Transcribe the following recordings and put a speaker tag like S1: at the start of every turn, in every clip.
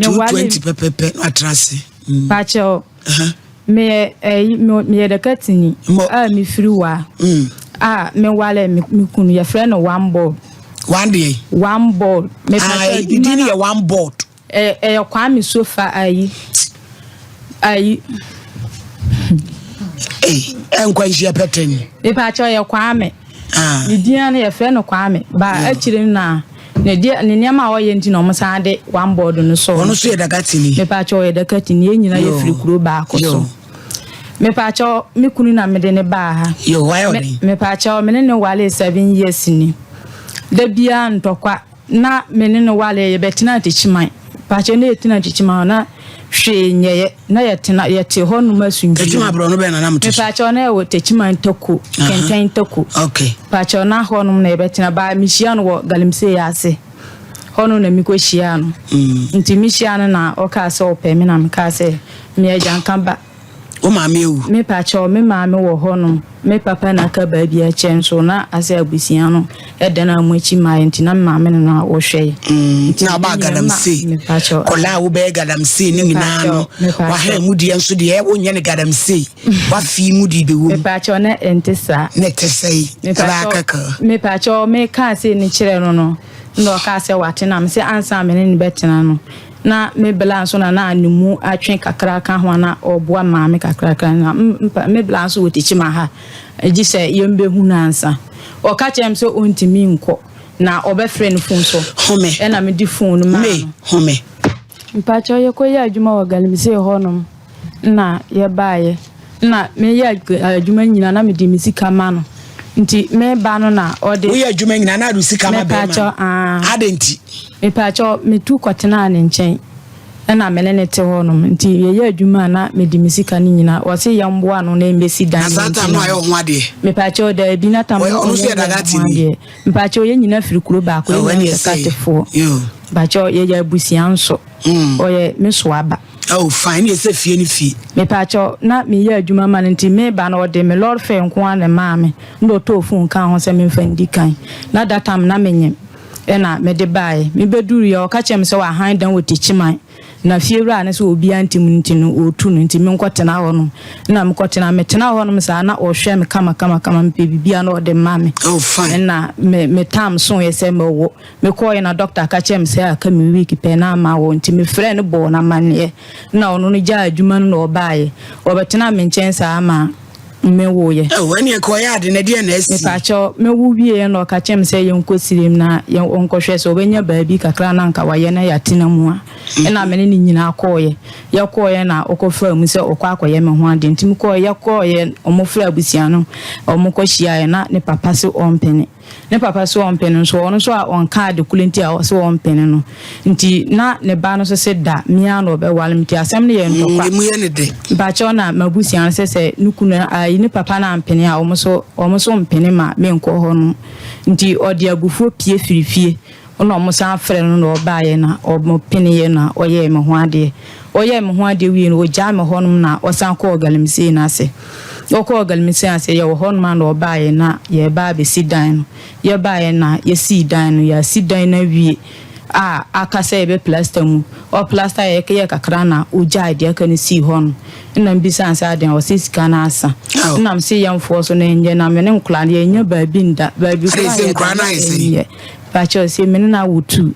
S1: 2:20 pɛpɛpɛ na watena ase.
S2: Pakyɛw, meyɛ ɛyi meyɛ dakatini a mefiri wa a mewale me kunu, yɛfrɛ no One Board.
S1: One deɛ?
S2: One Board.
S1: Mepakyɛw, adwuma din yɛ One Board.
S2: Ɛyɛ Kwame Sofa ayi ayi.
S1: Ɛnkwa nhyia pɛtɛn.
S2: Mepakyɛw, yɛ Kwame. Ne din no yɛfrɛ no Kwame ba akyire no na ne deɛ ne nneɛma a ɔyɛ nti na ɔmo san de One Board no so.
S1: Ɔno nso yɛ dakatini?
S2: Mepakyɛw, ɔyɛ dakatini. Yɛn nyinaa yɛfiri kuro baako so. Mepakyɛw, me kunu na mede ne baa ha.
S1: Yo, wayɛ ɔden.
S2: Mepakyɛw, me ne ne wale 7 years ni. Da biara ntɔkwa na me ne ne wale. Yɛbɛtena Atekyiman. Pakyɛw, na yɛtena Atekyiman na hwee nyɛyɛ na yɛtena yɛte hɔ nom asomdwie.
S1: Tekyima aborɔ no bɛn na nam te so?
S2: Mepakyɛw, na yɛwɔ Tekyiman Tako, Kɛntɛn Tako. Pakyɛw, na hɔ nom na yɛbɛtena baa. Mehyia no wɔ galamsey ase hɔ nom na mekɔhyia no. Nti mehyia no na ɔkaa sɛ ɔpɛ me na mekaa sɛ meyɛ agyanka ba.
S1: Wo maame ewu?
S2: Mepakyɛw, me maame wɔ hɔnom, me papa na aka baabi akyɛ nso na asɛ abusua no ɛda no mo akyi maa yɛ, nti na me maame no na wɔhwɛ yɛ.
S1: Nti na ɔbaa galamsey.
S2: Mepakyɛw.
S1: Kɔlaa a wobɛyɛ galamsey ne nyinaa no,
S2: Mepakyɛw.
S1: waha mu deɛ nso deɛ wonyɛ no galamsey, wafii mu de bɛwɔ mu.
S2: Mepakyɛw, na ɛnte saa.
S1: Ne te sɛi ɛbɛyɛ kɛkɛ.
S2: Mepakyɛw, mekaa sɛ ne kyerɛ no na ɔkaa sɛ wate na me sɛ ansa me ne ne bɛtena no na me bla nso na ne mu atwe kakra ka ho a na ɔboa maame kakrakra na me bla nso wɔ Tekyima ha gye sɛ yɛmbɛhu no ansa. Ɔka kyerɛ me sɛ ɔntumi nkɔ na ɔbɛfrɛ no phone so.
S1: Home.
S2: Ɛna mede phone no maa
S1: Me
S2: no.
S1: Home.
S2: Mpakyɛw, yɛkɔyɛ adwuma wɔ galamsey hɔnom na yɛbaeɛ na meyɛ adwuma nyinaa na mede me sika ma no, nti meba no na ɔde
S1: Woyɛ adwuma nyinaa na ade sika ma
S2: Mepakyɛw,
S1: bɛrima?
S2: Aa.
S1: Ade nti?
S2: Mepakyɛw, metu kɔtenaa ne nkyɛn ɛna mene ne te hɔnom, nti yɛyɛ adwuma a na mede me sika no nyinaa. Ɔse yɛmboa no na ɛmbɛsi dan
S1: Na
S2: no
S1: saa
S2: nti
S1: tam no ayɛ wo ho adeɛ?
S2: Mepakyɛw, daabi, na tam
S1: Ɔno nso yɛ
S2: ɔnyɛ me ho
S1: dagatini?
S2: adeɛ. Mepakyɛw, yɛn nyinaa firi kuro baako.
S1: Ɛwɔ
S2: Yɛn
S1: ɛne
S2: nyinaa
S1: ɛsɛ
S2: yɛ katefoɔ.
S1: Yo.
S2: Mepakyɛw, yɛyɛ abusua nso. Ɔyɛ me so aba.
S1: Oh, fine, ne ɛsɛ fie ne fie.
S2: Mepakyɛw, na meyɛ adwuma ma no, nti meba no ɔde me lorry fare nko ara na maa me na ɔtɔɔ phone ka ho sɛ memfa ndi kan. Na that time na menyem ɛna mede baeɛ. Mebɛduruiɛ, ɔka kyerɛ me sɛ wahan dan wɔ Tekyiman na fie wura ne sɛ obiara ntim no nti no ɔtu no, nti menkɔtena hɔ nom. Na mekɔtena, metena hɔ nom saa na ɔhwɛ me kama kama kama, mepɛ biribiara na ɔde ma me.
S1: Oh, fine.
S2: Ɛna me tam so yɛ sɛ mɛwɔ. Mekɔɔɛ na doctor ka kyerɛ me sɛ aka me week pɛ na ama wɔ, nti mefrɛ no bɔɔ no amanneɛ na ɔno no gyaa adwuma no na ɔbaeɛ, ɔbɛtena me nkyɛn saa ma mewoyɛ.
S1: Oh, ɛne ɛkɔ ɔyɛ ade na ɛdeɛ na asi?
S2: Mepakyɛw, mewo wie na ɔka kyerɛ me sɛ yɛnkɔ sirem na ɔnkɔhwɛ sɛ ɔbɛnya baabi kakra na nka wayɛ na yɛatena mu a, ɛna me ne ne nyinaa kɔɔyɛ. Yɛkɔɔyɛ na ɔkɔfaa mu sɛ ɔkɔ akɔyɛ me ho ade, nti mekɔɔ, yɛkɔɔyɛ, ɔmofrɛ abusua no, ɔmo kɔhyiaeɛ na ne papa se ɔmpene. Ne papa so ɔmpene nso, ɔno nso a ɔnka ade koro nti a ɔsɛ ɔmpene no, nti na ne ba no nso sɛ da mmea na ɔbɛwale me, nti asɛm no yɛ ntɔkwa.
S1: Emu yɛ ne de.
S2: Mpakyɛw, na m'abusua no sɛ ne kunu ayi ne papa no ampene a, ɔmo so mpene ma menkɔ hɔ no, nti ɔde abufuo pie firi fie na ɔmo san frɛ no na ɔbaeɛ na ɔmo peneɛ na ɔyɛɛ me ho adeɛ. Ɔyɛɛ me ho adeɛ wie no, ɔgyaa me hɔnom na ɔsan kɔɔ galamsey no ase. Ɔkɔɔ galamsey ase, yɛwɔ hɔnom a na ɔbaeɛ na yɛba abɛsi dan no. Yɛbaeɛ na yɛsii dan no, yɛasi dan no awie a aka sɛ yɛbɛ plaster mu. Ɔplaster yɛ yɛ kakra na ɔgyae deɛ aka no sii hɔ no. Ɛna mbisa sɛ adeɛ a ɔsɛ sika no asa. Ɛnam sɛ yɛmfoɔ so no ɛnyɛ na me ne nkɔlaa no yɛnya baabi nda baabi.
S1: Ade sɛ nkɔlaa no ayɛ sɛn?
S2: Ɛnyɛ pakyɛw, sɛ me ne no awo tu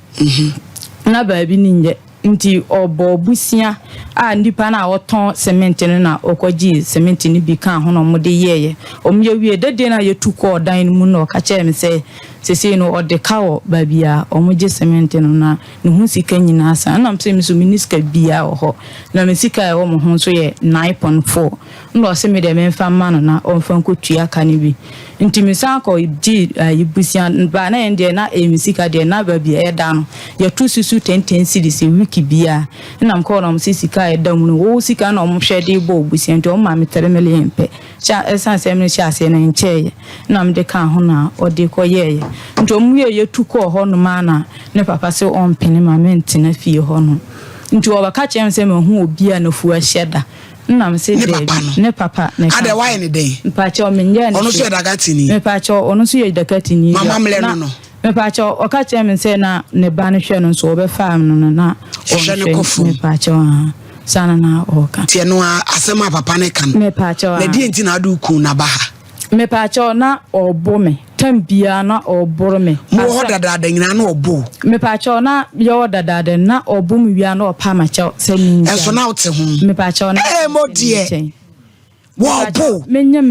S2: na baabi no nyɛ, nti ɔbɔ busua a nipa no a ɔtɔn cement no na ɔkɔgye cement no bi ka ho na ɔmode yɛɛyɛ. Ɔmo yɛ wie dede no a yɛtu kɔɔ dan no mu na ɔka kyerɛ me sɛ sesei no ɔde ka wɔ baabi a ɔmo gye cement no na ne ho sika nyinaa sa. Ɛnam sɛ me so menni sika biaa wɔ hɔ na me sika a ɛwɔ mo ho nso yɛ 9.4 na ɔsɛ me deɛ memfa mma no na ɔmfa nkɔtua ka no bi, nti mesan kɔ gye ayi busua ba na yɛn deɛ na ɛyɛ me sika deɛ na baabi a ɛda no yɛto susu 10 10 cedis week biara. Ɛnam kɔɔ na ɔmo sɛ sika a ɛda mu no wɔwɔ sika na ɔmo hwɛ de bɔ busua, nti ɔmo ma me 3 million pɛ kyɛ. Ɛsan sɛ me hyɛ aseɛ no nkyɛɛyɛ na mede ka ho na ɔde kɔ yɛɛyɛ, nti ɔmo wie yɛtu kɔɔ hɔ nom a na ne papa sɛ ɔmpene ma mentena fie hɔ nom, nti ɔbɛka kyerɛ me sɛ mahu obi a nafu ahyɛ da. Nnam sɛ
S1: Ne papa no?
S2: Ne papa ne.
S1: Adɛ, wayɛ ne dɛn?
S2: Mpakyɛw, menyɛ ne
S1: Ɔno nso yɛ dagatini?
S2: Mepakyɛw, ɔno nso yɛ dakatini.
S1: Mama mmerɛ no no.
S2: Mepaakyɛw, ɔka kyerɛ me sɛ na ne ba no hwɛ no nso ɔbɛfaa no no na
S1: Hwɛ no kɔ fam.
S2: Mepaakyɛw aa saa na na ɔka.
S1: Nti ɛno a asɛm a papa no ka no.
S2: Mepaakyɛw
S1: Na
S2: aa.
S1: deɛ nti na ade wo kun na ba ha?
S2: Mepaakyɛw na ɔbo me tam biara na ɔboro me.
S1: Mo wɔ hɔ dadaada nyinaa na ɔbo wo?
S2: Mepaakyɛw na yɛwɔ dadaada no na ɔbo me wie a na ɔpa makyɛw sɛ mengyae.
S1: Ɛnso na wote ho?
S2: Mepaakyɛw na
S1: Ee mo deɛ. Wɔbo.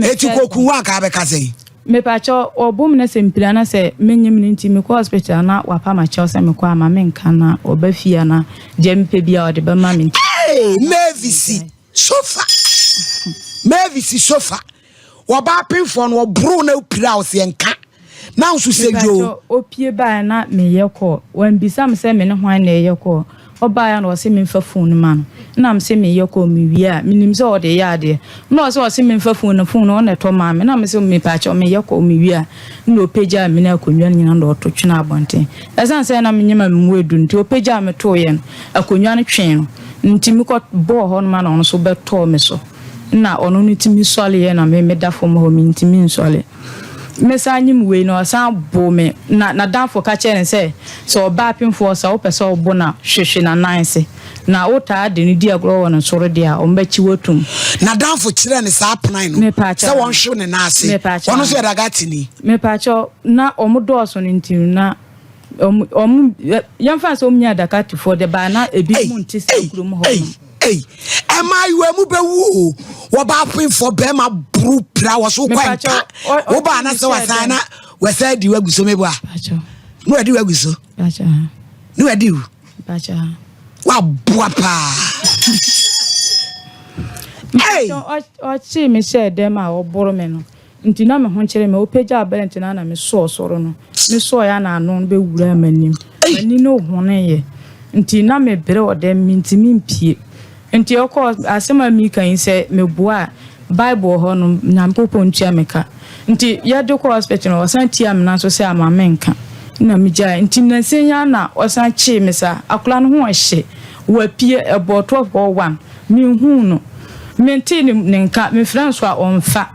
S1: Eti koku wo anka abɛka sɛn?
S2: Mepakyɛw ɔbo me na sɛ mepira na sɛ menyim no nti mekɔ hospital na wapa makyɛw sɛ mekɔ a ma menka na ɔba fie a na deɛ mepɛ biara ɔde bɛma me nti.
S1: Hey, Mavis sofa. Mavis sofa. Wɔba apemfoɔ no wɔboro na wopira a ɔsɛ nka. Na nso sɛ dwo.
S2: Mepakyɛw opie bae na meyɛ kɔ. Wambisa me sɛ me ne hwan na ɛyɛ kɔ. Ɔbaeɛ a na ɔse memfa phone no ma no na mese meyɛ call mewie a menim sɛ ɔde yɛ adeɛ na ɔse ɔse memfa phone no phone no ɔna ɛtɔ maa me na mese mepaakyɛw meyɛ call mewie a na ɔpagyaa me ne akonnwa no nyinaa na ɔto twene abɔnten ɛsiane sɛ na menyɛ ma me mu aduru nti ɔpagyaa me tooeɛ no akonnwa no twee no nti mekɔ bɔɔ hɔ nom a na ɔno nso bɛtɔɔ me so na ɔno no tumi sɔleɛ na me meda fam hɔ mentumi nsɔle. Mesan nyim wei no, ɔsan boo me, na n'adamfo ka kyerɛɛ no sɛ, Sɛ ɔbaa pemfoɔ sɛ wopɛ sɛ ɔbo no a, hwehwe n'anan ase, na wotaa de no di agorɔ wɔ ne soro deɛ a, wɔbɛkye wo atum.
S1: N'adamfo kyerɛɛ no saa plan no sɛ wɔnhwe ne nan ase. Ɔno nso yɛ Dagatini.
S2: Mepakyɛw, na wɔdɔɔso no nti no, na wɔn, wɔn, yɛmfa no sɛ wɔnyɛ Adakatifoɔ deɛ, baa na ebinom nte saa kurom hɔ nom.
S1: Ei, mmaayewa mu bɛwu o. Wɔba apemfoɔ bɛrima boro pira wɔ so kɔ nka. Woba na sɛ wasan na wasan di wagu so meboa. Na wadi wagu so. Na wadi wo. Waboa paa.
S2: Ei. Ɔkyee me hyɛɛ dɛm a ɔboro me no. Nti na me ho kyere me. Ɔpagyaa bɛlɛnte no a na mesɔɔ soro no. Mesɔeɛ a na ano no bɛwuraa m'anim. M'ani no honoeɛ. Nti na mebrɛ wɔ dɛm, mentumi mpue. Nti ɔkɔɔ, asɛm a mereka yi sɛ meboa a, Bible wɔ hɔ no, Nyankopɔn ntua me ka. Nti yɛde kɔɔ hospital no, ɔsan tiaa me nan so sɛ ama menka. Na megyae. Nti nnansa yi ara na ɔsan kyee me saa. Akwadaa no ho ɔhye. Wapue, ɛbɔɔ 12 or 1. Menhuu no. Mentee ne nka. Mefrɛ no nso a, ɔmfa.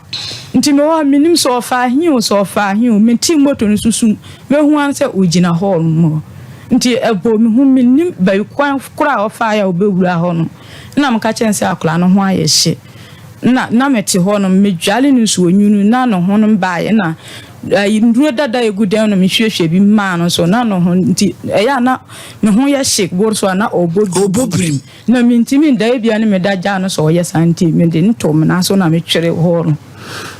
S2: Nti mewɔ hɔ a mennim sɛ ɔfaa he o, sɛ ɔfaa he o, metee moto no so sum, mehu ara ne sɛ ogyina hɔɔl mu hɔ. Nti ɛbɔɔ me hu, mennim baabi kwan koraa a ɔfaeɛ a ɔbɛwuraa hɔ no. Nna meka kyerɛ no sɛ akwadaa no ho ayɛ hye. Nna na mete hɔ no, medwale no nsuo nwunu, na ne ho no baeɛ, na ayi nnuro dada a ɛgu dan mu no mehwiehwie bi maa no nso, na ne ho nti ɛyɛ a na ne ho yɛ hye boro so a na ɔbɔ birim.
S1: Ɔbɔ birim.
S2: Na mintumi nda, ebia ne me da gyaa no sɛ ɔyɛ saa nti, mede no too me nan so na metwere hɔ no.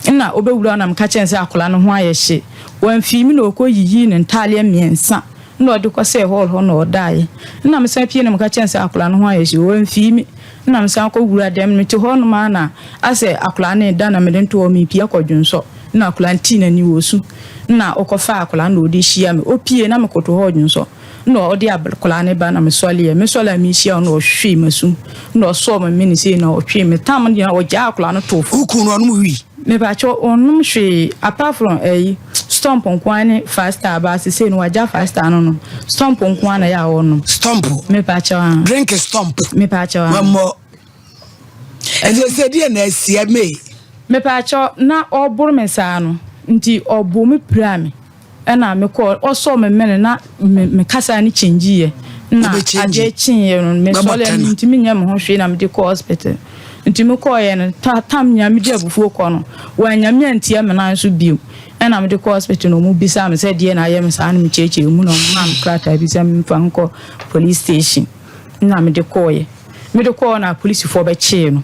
S2: Nna obewura hɔ na meka kyerɛɛ no sɛ akwadaa no ho ayɛ hye. Wamfii me na ɔkɔyiyii ne ntadeɛ mmiɛnsa na ɔde kɔsɛɛ hall hɔ na ɔdaeɛ. Nna mesan pue na meka kyerɛɛ no sɛ akwadaa no ho ayɛ hye. Wamfii me na mesan kɔwura dan mu. Mete hɔnom ara na asɛ akwadaa no reda na mede no too hɔ merepue akɔ dwonsɔ na akwadaa no tii n'ani ɔresu. Nna ɔkɔfaa akwadaa no na ɔde hyia me. Ɔpue na mekoto hɔ redwonsɔ. Nna ɔde akwadaa no ba na mesɔreeɛ. Mesɔre a mehyia no na ɔhwee m'asom. Nna ɔsɔɔ me mene sei na ɔtwee me tam no nyinaa ɔgyaa akwadaa no too fam.
S1: Wo kunu no ɔnom wii?
S2: Mepakyɛw ɔnnom hwee apart from ɛyi stomp nko ara ne five star but sesei no wagya five star no nom. Stomp nko ara na ɛyɛ a ɔnom.
S1: Stomp?
S2: Mepakyɛw aa.
S1: Drink stomp?
S2: Mepakyɛw aa.
S1: Wammɔ. Ɛnti sɛ deɛ na asi ɛmee?
S2: Mepakyɛw na ɔboro me saa no nti ɔboo me piraa me. Ɛna me kɔɔ ɔsɔɔ me mene na me me kasa no kyɛngyiiɛ na adeɛ kyeeɛ no me sɔre me ntumi nyɛ me ho hwee na mede kɔɔ hospital nti me kɔɔyɛ no ta tam nyinaa mede abufuo kɔ no wɔanya me antia me nan so bio ɛna mede kɔɔ hospital na wɔn bisaa me sɛ deɛ na ayɛ me saa na me kyerɛkyerɛ mu na wɔn maa me krataa bi sɛ memfa nkɔ police station na mede kɔɔyɛ mede kɔɔ na apolisifoɔ bɛkyee no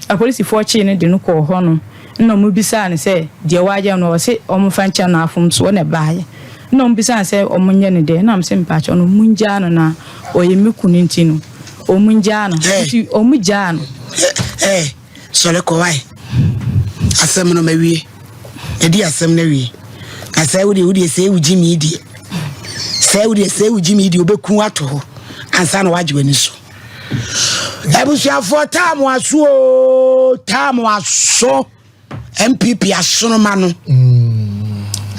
S2: apolisifoɔ kyee no de no kɔɔ hɔ no Nna wɔbisaa no sɛ deɛ wayɛ no, ɔse wɔmfa nkyɛ no afomsoɔ na ɛbaeɛ. Nna wɔbisaa no sɛ wɔnyɛ no dɛn, nna mese mpakyɛw no mongyaa no na ɔyɛ me kunu nti no wɔngyaa no. Nti wɔgyaa no.
S1: Eh, sɔre kɔ wae. Asɛm no mawie. Madi asɛm no awie. Na sɛ wodeɛ wodeɛ sɛ wogye me deɛ. Sɛ wodeɛ sɛ wogye me deɛ wobɛku ato hɔ ansa na woagye w'ani so. Abusuafoɔ taa mo aso oo taa mo aso NPP asonoma no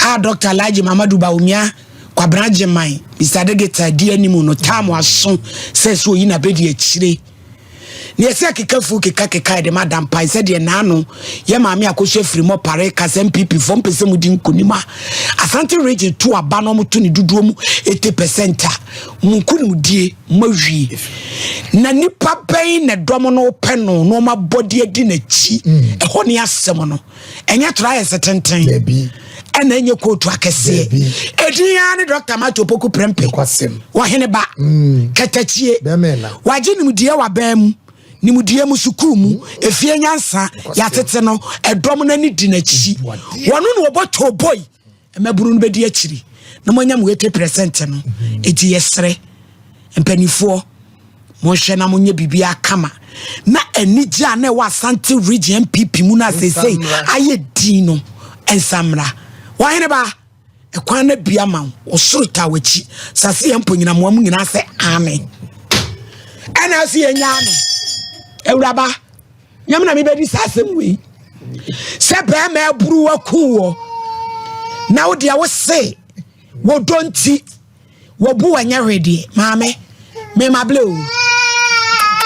S1: a Dr. Alhaji Mamadu Bawumia Kwabena Gyeman Mr. Digital di anim no taa mo aso sɛ sɛ oyi na bɛdi akyire. Na yɛsɛ keka fu keka keka yɛde ma dampae sɛdeɛ naano yɛ maame akosua firi mɔ pare ka sɛ NPP foɔ mpɛ sɛ mudi nkonim a Asante region to aba na ɔmo to ne dodoɔ mu 80% a mo nkonimdie mo awie. Na nipa bɛn na dɔm no pɛ no na ɔmo abɔde adi n'akyi ɛhɔ ne asɛm no. Ɛnyɛ trials tenten ɛna ɛnyɛ kootu akɛseɛ. Ɛdin ara ne Dr. Matthew Opoku Prempeh ɔhene ba mm. kɛtɛkyie wagye nimdeɛ wabɛn mu nimdeɛ mu sukuu mu mm. efie nyansa yɛatete no ɛdɔm no ani di n'akyi wɔno na wɔbɔ toboi mmabunu no bɛdi akyiri na moanya mo 80% no ɛti yɛserɛ mpanimfoɔ monhwɛ na monyɛ biribiara kama na anigye a na ɛwɔ Asante region NPP mu no a seesei ayɛ din no nsa mmra. Wɔhene ba, ɛkwan no abia ma wo, ɔsoro taa w'akyi, sase yɛ mponyinamoa mu nyinaa sɛ amen. Ɛna ase yɛnyaa no, awuraba, nyame na mebɛdi saa asɛm wei sɛ bɛrima aburu waku wɔ na wo deɛ wo se wɔdɔ nti Wɔbu wo ɛnyɛ hwee deɛ maame me ma blɛ o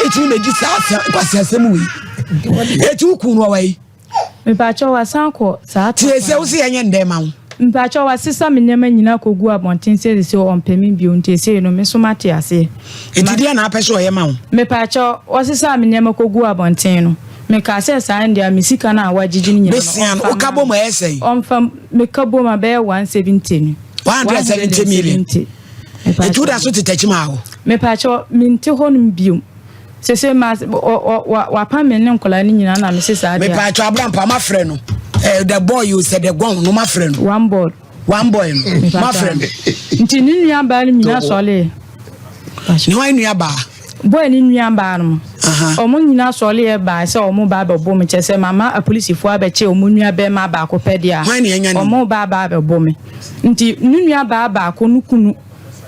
S1: ɛtumi mɛgyi saa nkwasi asɛm wei ɛti wo kun no ɔwɔ yi.
S2: Mpakyɛ wasan kɔ saa
S1: tie sɛ wo sɛ yɛnyɛ ndɛn ma wo.
S2: Mpakyɛ wasesa me nneɛma nyinaa kɔgu abɔnten sɛ sɛ ɔmpɛ me bio nti ɛsei no me so mate aseɛ.
S1: Ɛti deɛ na apɛ sɛ ɔyɛ ma wo.
S2: Mepakyɛ ɔsesaa me nneɛma kɔgu abɔnten no mekaa sɛ saa ndeɛ me sika no a wagyegye no nyinaa
S1: no ɔmfa ma me
S2: ɔmfa meka bom a bɛyɛ 170 no.
S1: 170 million nti woda so tete akyim a hɔ.
S2: Mepakyɛw mente hɔ nom biom sese ma wapa me ne nkɔla no nyinaa na mese saa deɛ.
S1: Mepakyɛw abrampa mafrɛ no eh, the boy you said the gone no mafrɛ no.
S2: One boy.
S1: One boy no mafrɛ no.
S2: Nti ne nua baa no nyinaa sɔle.
S1: Ne hwan nua baa?
S2: Boy ne nua baa no. Ɔmo nyinaa sɔreɛ baa sɛ ɔmo ba abɛbo me, kyerɛ sɛ mama apolisifoɔ abɛkye ɔmo nua bɛɛma baako pɛ deɛ a, ɔmo ba aba abɛbo me. Nti ne nua baa baako no kunu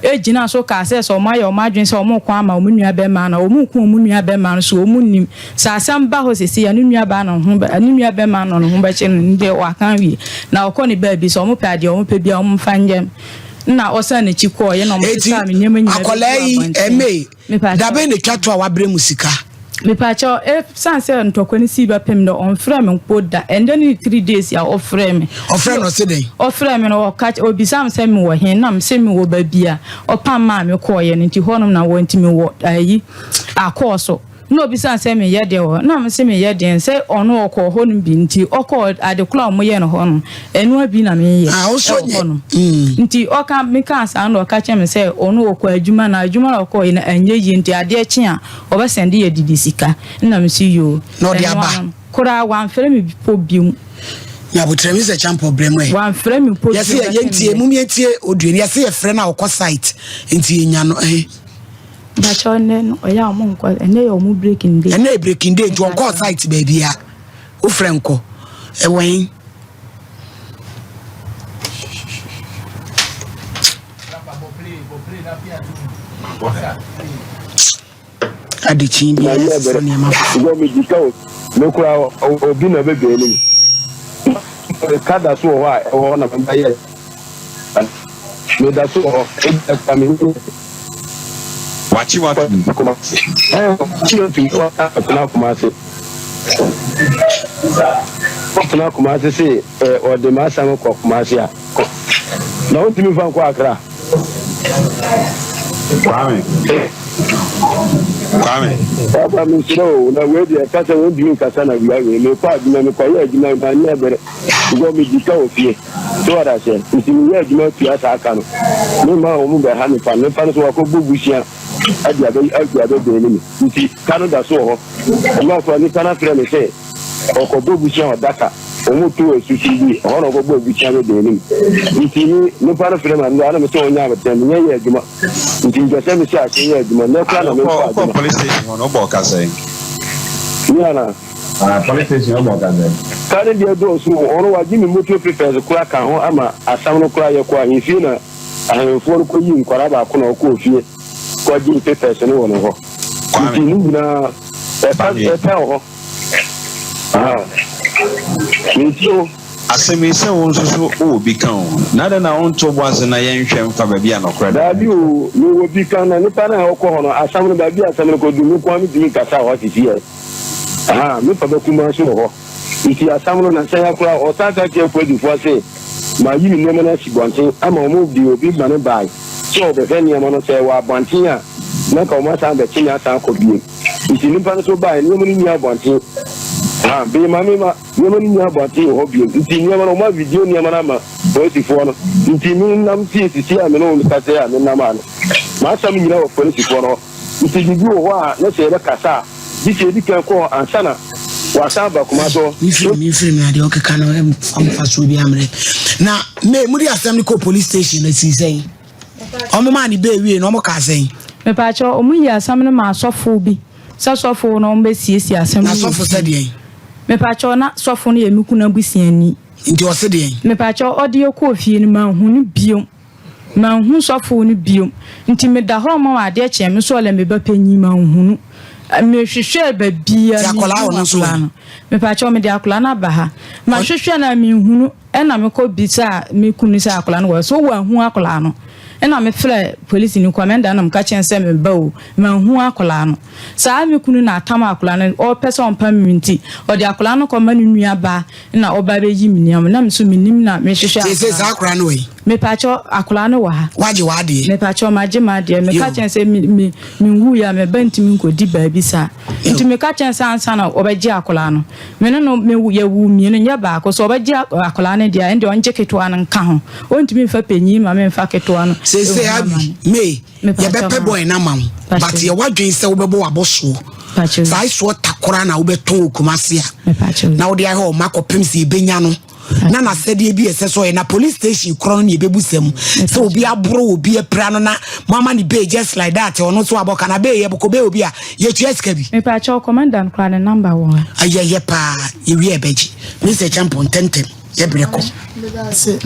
S2: gyinaa so kaa sɛ sɛ ɔmo ayɛ ɔmo adwene sɛ ɔmo reko ama ɔmo nua bɛɛma no a, ɔmo reku ɔmo nua bɛɛma no so ɔmo nnim. Sɛ asɛm ba hɔ seesei a, ne nua baa no ho bɛ, ne nua bɛɛma no ne ho bɛkye no, ne deɛ waka awie. Na ɔkɔ ne baabi, sɛ ɔmo pɛ adeɛ a ɔmo pɛ biara ɔmo mfa nyɛ no. Nna ɔsan n'akyi kɔɔeɛ na ɔmo sesaa me nneɛma nyinaa
S1: Eti akwadaa
S2: bɛguu
S1: yi,
S2: abɔnten.
S1: ɛmee,
S2: Mepakyɛw.
S1: Dabɛn na etwa to a wabrɛ mu sika?
S2: Mepakyɛw, esiane sɛ ntɔkwa no sii bɛpem no, ɔmfrɛɛ me mpo da. Ɛnnɛ ne 3 days a ɔfrɛɛ me.
S1: Ɔfrɛɛ no ɔse dɛn?
S2: Ɔfrɛɛ me no, ɔka obisaa me sɛ mewɔ he, na mese mewɔ baabi a ɔpam maa me kɔeɛ no, nti hɔnom na wɔ, nti mewɔ ayi, akɔɔ so. Na obisaa me sɛ meyɛ deɛ wɔ hɔ, na mese meyɛ deɛn, sɛ ɔno ɔkɔɔ hɔnom bi, nti ɔkɔɔ ade korɔ a wɔyɛ no hɔ no, ɛno ara bi na meyɛ
S1: Ah, wo nso
S2: wɔ
S1: nyɛ.
S2: hɔnom. Nti ɔka mekaa saa na ɔka kyerɛɛ me sɛ ɔno ɔkɔ adwuma na adwuma na ɔkɔɔe no anyɛ yie nti adeɛ kye a ɔbɛsɛnde yɛ didi sika. Nna mese yoo.
S1: Na ɔde
S2: Ɛno
S1: aba.
S2: ara no koraa wamfrɛ me mpo biom.
S1: Nyabotrɛ mi sɛ champɔ brɛ mu ɛ.
S2: Wamfrɛ me mpo
S1: Yɛse
S2: bio
S1: yɛ
S2: bɛpem
S1: yɛntie
S2: nnɛ.
S1: mum yɛntie odue no yɛse yɛfrɛ no a ɔkɔ site nti yɛnya no ɛhe.
S2: Mpakyɛw nnɛ no ɔyɛ a ɔmo nkɔ ɛnnɛ yɛ ɔmo breaking day.
S1: Ɛnnɛ yɛ breaking day nti ɔnkɔɔ site baabia. Wofrɛ nkɔ ɛwɔ he? Adekyin bi ɛsesa nneɛma
S3: foforɔ. Me kura obi na ɔbɛbɛn mu. Ka da so wɔ hɔ a ɛwɔ hɔ na mɛyɛ. Meda so wɔ hɔ. Ebi ɛkura me.
S4: Wakye watum.
S3: Kumasi. Ɛɛ wakye watum. Ɔtena Kumasi. Ɔtena Kumasi se ɛ ɔde m'asɛm kɔ Kumasi a. Na ɔntumi nfa nkɔ Accra.
S4: Kwame. Kwame.
S3: Papa mesrɛ o na wei deɛ kasa wɔntumi nkasa na wia wei mekɔ adwuma mekɔyɛ adwuma manyɛ bere because medi ka wɔ fie. So wate aseɛ? Nti meyɛ adwuma tua saa ka no. Me mma a wɔn bɛha me fa no, me fa no so wakɔ bɔ busua adi abɛ adi abɛbɛn me. Nti ka no da so wɔ hɔ. Ɔno afɔ nipa no afrɛ me sɛ ɔkɔ bɔ busua wɔ Daka. Wɔn to asusu bi, ɛhɔ na ɔkɔ bɔ busua bɛbɛn me. Nti me nipa no frɛ me ano, ana me sɛ ɔnyɛ abɛtɛn, menyɛ yɛ adwuma. Nti mpɛ sɛ mehyɛ aseɛ yɛ adwuma. Nnɛ koraa na menkɔ adwuma.
S4: Wokɔ police station hɔ no, wobɔ ɔka sɛn?
S3: Me ana?
S4: Ah, police station ɔbɔ ɔka sɛn?
S3: Ka ne deɛ dɔɔso o, ɔno wagye me motor papers koraa ka ho ama asam no koraa yɛkɔɔ ahemfie na ahemfoɔ no kɔyii nkwadaa baako na ɔkɔɔ fie kɔgyee papers no wɔ ne hɔ.
S4: Kwame.
S3: Nti ne nyinaa ɛka
S4: Kwame.
S3: ɛka wɔ hɔ. Ah, mentie o.
S4: Asɛm yi sɛ wo nso so wowɔ bi ka o, na adɛn na wonto wo bo ase na yɛnhwɛ mfa baabi a nɔkorɛ da?
S3: Daabi o, mewɔ bi ka, na nipa no a ɔkɔ hɔ no, asɛm no, baabi a asɛm no kɔdu, me nko ara mentumi nkasa wɔ hɔ sisiɛ. Ahaa, me papa kumaa nso wɔ hɔ. Nti asɛm no, nansa yi ara koraa, ɔsan ka kyerɛɛ polisifoɔ se, mayi me nneɛma no asi bɔnten ama wɔn de obi ma no bae sɛ ɔbɛhwɛ nneɛma no, sɛ ɛwɔ abɔnten a, na anka wɔasan abɛkye me asan akɔ bio. Nti nipa no nso bae, nneɛma no nni abɔnten. Ahaa, bee ma me ma. Nneɛma no nni abɔnten wɔ hɔ bio. Nti nneɛma no, wɔavideo nneɛma no ama polisifoɔ no. Nti menam fie sisi a me ne wo rekasa yi a menam a no, m'asɛm nyina wɔ polisifoɔ no hɔ. Nti biribi wɔ hɔ a na sɛ yɛbɛkasa a, gye sɛ yɛdi kan kɔ hɔ ansa na wɔasan aba Kumasi hɔ.
S1: Mefiri mefiri mu na deɛ ɔkeka no ɛmfa mfasoɔ bi ammerɛ. Na me mode asɛm no kɔ police station no sii sɛn? Ɔmo maa ne bɛɛ wie no ɔmo kaa sɛn?
S2: Mepaakyɛw, ɔmo yii asɛm no maa sɔfo bi sɛ sɔfo no ɔmo bɛ siesie asɛm no
S1: Na
S2: wɔ
S1: sɔfo sɛ
S2: fie.
S1: deɛn?
S2: Mepaakyɛw, na sɔfo no yɛ me kunu abusuani.
S1: Nti ɔse deɛn?
S2: Mepaakyɛw, ɔde yɛ kɔɔ fie no manhu no biom. Manhu sɔfo no biom. Nti meda hɔ ma adeɛ kyeɛ me nso ɔlɛ me ba panyin manhu no. Mehwehwɛɛ baabiaa
S1: Nti akwadaa
S2: menhu
S1: ɔno nso wɔ
S2: akwadaa
S1: he?
S2: no. Mepaakyɛw, mede akwadaa no aba ha. Mahwehwɛ no a menhu no. Ɛna me kɔ bisaa me kunu sɛ akwadaa no wɔ hɔ, so wanhu akwadaa no? Ɛna me frɛ polisini kɔmɛnda na me ka kyerɛ no sɛ me ba o, manhu akwadaa no. Saa me kunu na atam akwadaa no, ɔpɛ sɛ ɔmpam me nti, ɔde akwadaa no kɔ ma ne nua baa na ɔba bɛyi me nneɛma, na me nso me nim na me hwehwɛ
S1: Seesei
S2: akwadaa
S1: saa
S2: no.
S1: akwadaa no wɔ he?
S2: Mepakyɛw, akwadaa no wɔ ha.
S1: Wagye w'adeɛ?
S2: Mepakyɛw, magye m'adeɛ. Meka
S1: Yo.
S2: kyerɛ no sɛ me, me, menwuiɛ a, me ba ntumi nkɔdi baabi saa.
S1: Yo.
S2: Nti meka kyerɛ no sɛ ansa na ɔbɛgye akwadaa no, Me ne no me yɛwoo mmienu nyɛ baako sɛ ɔbɛgye akwadaa no deɛ a ɛndeɛ ɔngye ketewa no nka ho ɔntumi nfa panyin ma me nfa ketewa no
S1: Seesei
S2: ɛhu
S1: Abby,
S2: amane.
S1: May,
S2: Mepakyɛw
S1: yɛbɛpɛ
S2: ma.
S1: boy no ama wo but
S2: Pakyɛw.
S1: yɛ w'adwene sɛ wobɛbɔ w'abɔsoɔ.
S2: Pakyɛw.
S1: Saa soɔ ta koraa na wobɛtɔn wɔ Kumasi a
S2: Mepakyɛw.
S1: na wode ahwɛ ɔma kɔpem sɛ yɛbɛnya no na n'asɛdeɛ bi a ɛsɛ sɛ ɔyɛ na police station korɔ no na yɛbɛbu mu sɛ obi aboro obi apira no na moama ne bail just like that ɔno nso abɔ ka na bail yɛbɔkɔ bail obi a yɛtua sika bi.
S2: Mepakyɛw commander no koraa ne number wɔ ha.
S1: Ayɛyɛ paa yɛwie a ɛbɛgye. Mister Champon ntɛmntɛm yɛbrɛ kɔ.
S5: Meda ase.